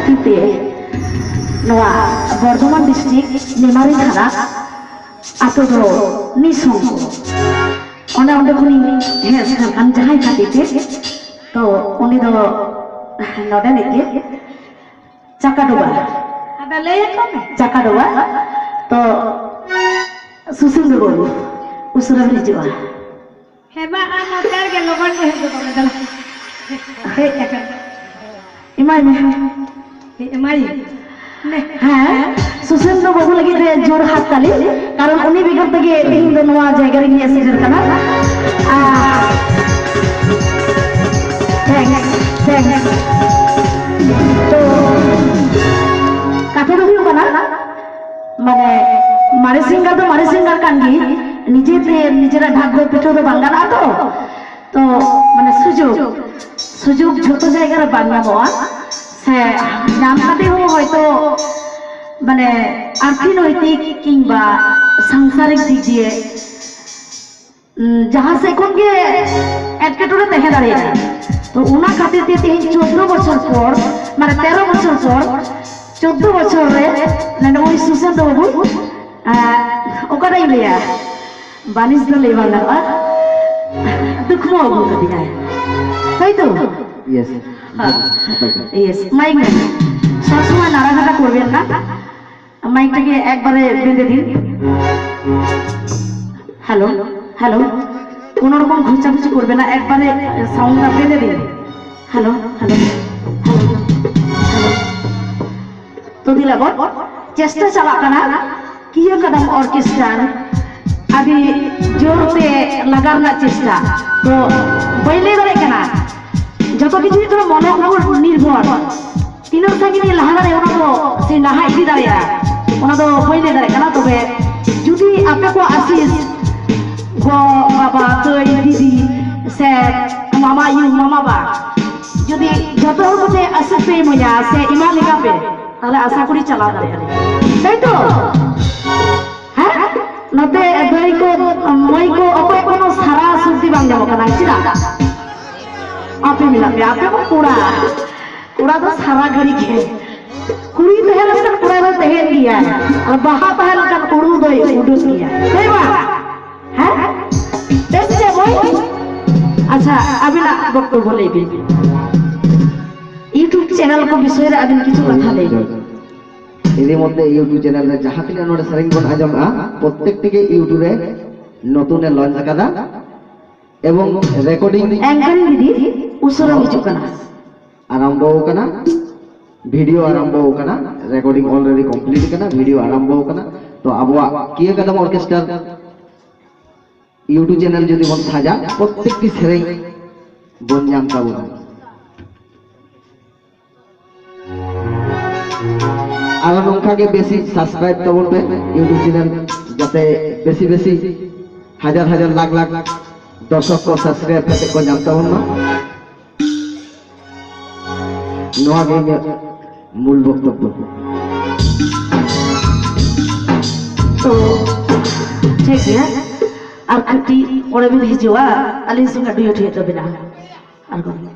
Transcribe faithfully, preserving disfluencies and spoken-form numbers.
ᱛᱮ ᱱᱚᱣᱟ ᱵᱚᱨᱫᱷᱚᱢᱟᱱ ᱰᱤᱥᱴᱨᱤᱠᱴ ᱱᱮᱢᱟᱨᱤ ᱛᱷᱟᱱᱟ ᱟᱛᱳ ᱫᱚ ᱱᱤᱥᱚᱝᱥᱚ᱾ ᱚᱱᱮ ᱚᱸᱰᱮ ᱠᱷᱚᱱᱤᱧ ᱦᱮᱡ ᱥᱮᱱ ᱟᱠᱟᱱ ᱡᱟᱦᱟᱸᱭ ᱠᱷᱟᱹᱛᱤᱨ ᱛᱮ, ᱛᱚ ᱩᱱᱤ ᱫᱚ ᱱᱚᱰᱮᱱᱤᱡ ᱜᱮ, ᱪᱟᱠᱟᱰᱚᱵᱟ᱾ ᱟᱫᱚ ᱞᱟᱹᱭ ᱟᱠᱚ ᱢᱮ᱾ ᱪᱟᱠᱟᱰᱚᱵᱟ᱾ ᱛᱚ ᱥᱩᱥᱤᱞ ᱫᱚ ᱵᱟᱹᱵᱩ ᱩᱥᱟᱹᱨᱟ ᱦᱤᱡᱩᱜᱼᱟ᱾ ᱦᱮᱸ ᱢᱟ, ᱟᱢ ᱱᱚᱛᱮ ᱨᱮᱜᱮ ᱞᱚᱜᱚᱱ ᱧᱚᱜ ᱦᱮᱡ ᱜᱚᱫᱚᱜ ᱢᱮ, ᱫᱮᱞᱟ᱾ ᱦᱮᱡ ᱟᱠᱟᱱ᱾ ᱮᱢᱟᱭ ᱢᱮ᱾ ᱦᱮᱸ, ᱮᱢᱟᱭ᱾ ᱱᱮ᱾ ᱦᱮᱸ, ᱥᱩᱥᱤᱞ ᱫᱚ ᱵᱟᱹᱵᱩ ᱞᱟᱹᱜᱤᱫ ᱨᱮ ᱡᱳᱨ ᱦᱟᱛ ᱛᱟᱹᱞᱤ, ᱠᱟᱨᱚᱱ ᱩᱱᱤ ᱵᱮᱜᱚᱨ ᱛᱮᱜᱮ ᱛᱮᱦᱮᱧ ᱫᱚ ᱱᱚᱣᱟ ᱡᱟᱭᱜᱟ ᱨᱮᱧ ᱦᱮᱡ ᱥᱮᱴᱮᱨ ᱠᱟᱱᱟ᱾ ᱟᱨ, thanks, thanks. ᱛᱚ, ᱠᱟᱛᱷᱟ ᱫᱚ ᱦᱩᱭᱩᱜ ᱠᱟᱱᱟ, ᱢᱟᱱᱮ, ᱢᱟᱨᱮ ᱥᱤᱝᱜᱟᱨ ᱫᱚ ᱢᱟᱨᱮ ᱥᱤᱝᱜᱟᱨ ᱠᱟᱱ ᱜᱮ, ᱱᱤᱡᱮ ᱛᱮ ᱱᱤᱡᱮᱨᱟᱜ ᱰᱷᱟᱠ ᱫᱚ ᱯᱤᱴᱷᱟᱹ ᱫᱚ ᱵᱟᱝ ᱜᱟᱱᱚᱜᱼᱟ ᱛᱚ᱾ ᱛᱚ, ᱢᱟᱱᱮ, ᱥᱩᱡᱳᱜᱽ, ᱥᱩᱡᱳᱜᱽ ᱡᱷᱚᱛᱚ ᱡᱟᱭᱜᱟ ᱨᱮ ᱵᱟᱝ ᱧᱟᱢᱚᱜᱼᱟ, ᱥᱮ ᱧᱟᱢ ᱠᱟᱛᱮ ᱦᱚᱸ ᱦᱚᱭᱛᱚ, ᱢᱟᱱᱮ, ᱟᱨᱛᱷᱤᱱᱳᱭᱛᱤᱠ ᱠᱤᱝᱵᱟ ᱥᱟᱝᱥᱟᱨᱤᱠ ᱫᱤᱠ ᱫᱤᱭᱮ ᱩᱸ, ᱡᱟᱦᱟᱸ ᱥᱮᱫ ᱠᱷᱚᱱ ᱜᱮ ᱮᱴᱠᱮᱴᱚᱬᱮ ᱛᱟᱦᱮᱸ ᱫᱟᱲᱮᱭᱟᱜᱼᱟ᱾ ᱛᱚ, ᱚᱱᱟ ᱠᱷᱟᱹᱛᱤᱨ ᱛᱮ ᱛᱮᱦᱮᱧ ᱪᱳᱫᱽᱫᱳ ᱵᱚᱪᱷᱚᱨ ᱯᱚᱨ, ᱢᱟᱱᱮ, ᱛᱮᱨᱚ ᱵᱚᱪᱷᱚᱨ ᱯᱚᱨ, ᱪᱳᱫᱽᱫᱳ ᱵᱚᱪᱷᱚᱨ ᱨᱮ ᱱᱩᱭ ᱥᱩᱥᱮᱱᱫᱨᱚ ᱵᱟᱹᱵᱩ, ᱟᱸ, ᱚᱠᱟᱴᱟᱜ ᱤᱧ ᱞᱟᱹᱭᱟ, ᱵᱟᱹᱱᱤᱡ ᱫᱚ ᱞᱟᱹᱭ ᱵᱟᱝ ᱜᱟᱱᱚᱜᱼᱟ, ᱫᱩᱠᱷᱢᱚ ᱟᱹᱜᱩ ᱠᱟᱫᱤᱧᱟᱭ, ᱛᱟᱭ ᱛᱚ? Yes. ᱦᱮᱸ᱾ Yes, ᱢᱟᱭᱤᱠ ᱢᱮ᱾ সব সময় নাড়াঘাটা করবেন না। মাইকটাকে একবারে বেঁধে দিন। Hello, hello. কোনো রকম ঘুচাঘুচি করবে না, একবারে সাউন্ডটা বেঁধে দিন। Hello, hello, hello, hello. ᱛᱚ ᱫᱤᱞᱟᱵᱚᱨ, ᱪᱮᱥᱴᱟ ᱪᱟᱞᱟᱜ ᱠᱟᱱᱟ, ᱠᱤᱭᱟᱹ ᱠᱟᱫᱟᱢ ᱚᱨᱠᱮᱥᱴᱟᱨ ᱟᱹᱰᱤ ᱡᱳᱨ ᱛᱮ ᱞᱟᱜᱟᱣ ᱨᱮᱱᱟᱜ ᱪᱮᱥᱴᱟ᱾ ᱛᱚ ᱵᱟᱹᱧ ᱞᱟᱹᱭ ᱫᱟᱲᱮᱭᱟᱜ ᱠᱟᱱᱟ, ᱡᱚᱛᱚ ᱠᱤᱪᱷᱩ ᱦᱩᱭᱩᱜ ᱠᱟᱱᱟ ᱢᱚᱱᱚ ᱩᱯᱚᱨ ᱱᱤᱨᱵᱷᱚᱨ᱾ ᱛᱤᱱᱟᱹᱜ ᱥᱟᱺᱜᱤᱧ ᱤᱧ ᱞᱟᱦᱟ ᱫᱟᱲᱮᱭᱟᱜᱼᱟ, ᱚᱱᱟ ᱫᱚ ᱥᱮ ᱞᱟᱦᱟ ᱤᱫᱤ ᱫᱟᱲᱮᱭᱟᱜᱼᱟ, ᱚᱱᱟ ᱫᱚ ᱵᱟᱹᱧ ᱞᱟᱹᱭ ᱫᱟᱲᱮᱭᱟᱜ ᱠᱟᱱᱟ᱾ ᱛᱚᱵᱮ ᱡᱩᱫᱤ ᱟᱯᱮ ᱠᱚᱣᱟᱜ ᱟᱥᱤᱥ, ᱜᱚ, ᱵᱟᱵᱟ, ᱫᱟᱹᱭ, ᱫᱤᱫᱤ ᱥᱮ ᱢᱟᱢᱟ ᱟᱭᱩ, ᱢᱟᱢᱟ ᱵᱟ, ᱡᱩᱫᱤ ᱡᱚᱛᱚ ᱦᱚᱲ ᱠᱚᱛᱮ ᱟᱥᱤᱥ ᱯᱮ ᱮᱢᱟᱹᱧᱟ ᱥᱮ ᱮᱢᱟ ᱞᱮᱠᱟ ᱯᱮ, ᱛᱟᱦᱞᱮ ᱟᱥᱟ ᱠᱚᱨᱤ ᱪᱟᱞᱟᱣ ᱫᱟᱲᱮᱭᱟᱜᱼᱟ ᱞᱮ᱾ ᱛᱟᱭ ᱛᱚ? ᱦᱮᱸ? ᱱᱚᱛᱮ ᱫᱟᱹᱭ ᱠᱚ, ᱢᱟᱹᱭ ᱠᱚ, ᱚᱠᱚᱭ ᱠᱚ ᱥᱟᱨᱟ ᱥᱚᱵᱽᱡᱤ ᱵᱟᱝ ᱧᱟᱢᱚᱜ ᱠᱟᱱᱟ, ᱪᱮᱫᱟᱜ? ᱟᱯᱮ ᱢᱮᱱᱟᱜ ᱯᱮᱭᱟ, ᱟᱯᱮ ᱠᱚ ᱠᱚᱲᱟ᱾ ᱠᱚᱲᱟ ᱫᱚ ᱥᱟᱨᱟ ᱜᱷᱟᱹᱲᱤ ᱜᱮ, ᱠᱩᱲᱤ ᱛᱟᱦᱮᱸ ᱞᱮᱱᱠᱷᱟᱱ ᱠᱚᱲᱟ ᱫᱚᱭ ᱛᱟᱦᱮᱱ ᱜᱮᱭᱟ, ᱟᱨ ᱵᱟᱦᱟ ᱛᱟᱦᱮᱸ ᱞᱮᱱᱠᱷᱟᱱ ᱦᱩᱲᱩ ᱫᱚᱭ ᱩᱰᱩᱠ ᱜᱮᱭᱟ, ᱦᱮᱸ ᱵᱟᱝ? ᱦᱮᱸ? ᱪᱮᱫ ᱪᱮᱫ ᱵᱚᱭ? ᱟᱪᱪᱷᱟ, ᱟᱹᱵᱤᱱᱟᱜ ᱵᱚᱠᱛᱚᱵᱵᱚ ᱞᱟᱹᱭ ᱵᱤᱱ᱾ YouTube ᱪᱮᱱᱮᱞ ᱠᱚ ᱵᱤᱥᱚᱭ ᱨᱮ ᱟᱹᱵᱤᱱ ᱠᱤᱪᱷᱩ ᱠᱟᱛᱷᱟ ᱞᱟᱹᱭ ᱵᱤᱱ᱾ ᱤᱫᱤ ᱢᱚᱫᱽᱫᱷᱮ YouTube ᱪᱮᱱᱮᱞ ᱨᱮ ᱡᱟᱦᱟᱸ ᱛᱤᱱᱟᱹᱜ ᱱᱚᱰᱮ ᱥᱮᱨᱮᱧ ᱵᱚᱱ ᱟᱸᱡᱚᱢᱮᱜᱼᱟ, ᱯᱨᱚᱛᱮᱠᱴᱤ ᱜᱮ YouTube ᱨᱮ ᱱᱚᱛᱩᱱ ᱮ launch ᱟᱠᱟᱫᱟ ᱮᱵᱚᱝ recording ᱮᱱᱠᱟᱨᱤᱝ ᱫᱤᱫᱤ ᱩᱥᱟᱹᱨᱟ ᱦᱤᱡᱩᱜ ᱠᱟᱱᱟ᱾ ᱟᱨᱟᱢᱵᱚ ᱟᱠᱟᱱᱟ, video ᱟᱨᱟᱢᱵᱚ ᱟᱠᱟᱱᱟ, recording already complete ᱟᱠᱟᱱᱟ, video ᱟᱨᱟᱢᱵᱚ ᱟᱠᱟᱱᱟ᱾ ᱛᱚ ᱟᱵᱚᱣᱟᱜ ᱠᱤᱭᱟᱹ ᱠᱟᱫᱟᱢ ᱚᱨᱠᱮᱥᱴᱟᱨ YouTube ᱪᱮᱱᱮᱞ ᱡᱩᱫᱤ ᱵᱚᱱ ᱥᱟᱡᱟ, ᱯᱨᱚᱛᱮᱠᱴᱤ ᱥᱮᱨᱮᱧ ᱵᱚᱱ ᱧᱟᱢ ᱛᱟᱵᱚᱱᱟ᱾ ᱟᱨ ᱱᱚᱝᱠᱟ ᱜᱮ ᱵᱮᱥᱤ subscribe ᱛᱟᱵᱚᱱ ᱯᱮ YouTube ᱪᱮᱱᱮᱞ, ᱡᱟᱛᱮ ᱵᱮᱥᱤ ᱵᱮᱥᱤ ᱦᱟᱡᱟᱨ ᱦᱟᱡᱟᱨ ᱞᱟᱠᱷ ᱞᱟᱠᱷ ᱫᱚᱨᱥᱚᱠ ᱠᱚ subscribe ᱠᱟᱛᱮ ᱠᱚ ᱧᱟᱢ ᱛᱟᱵᱚᱱ ᱢᱟ᱾ ᱱᱚᱣᱟ ᱜᱮ ᱤᱧᱟᱹᱜ ᱢᱩᱞ ᱵᱚᱠᱛᱚᱵᱵᱚ᱾ ᱛᱚ, ᱴᱷᱤᱠ ᱜᱮᱭᱟ, ᱟᱨ ᱠᱟᱹᱴᱤᱡ ᱚᱸᱰᱮ ᱵᱤᱱ ᱦᱤᱡᱩᱜᱼᱟ, ᱟᱹᱞᱤᱧ ᱥᱚᱸᱜᱮ duet ᱦᱩᱭᱩᱜ ᱛᱟᱵᱤᱱᱟ᱾ ᱟᱬᱜᱚᱱ ᱢᱮ᱾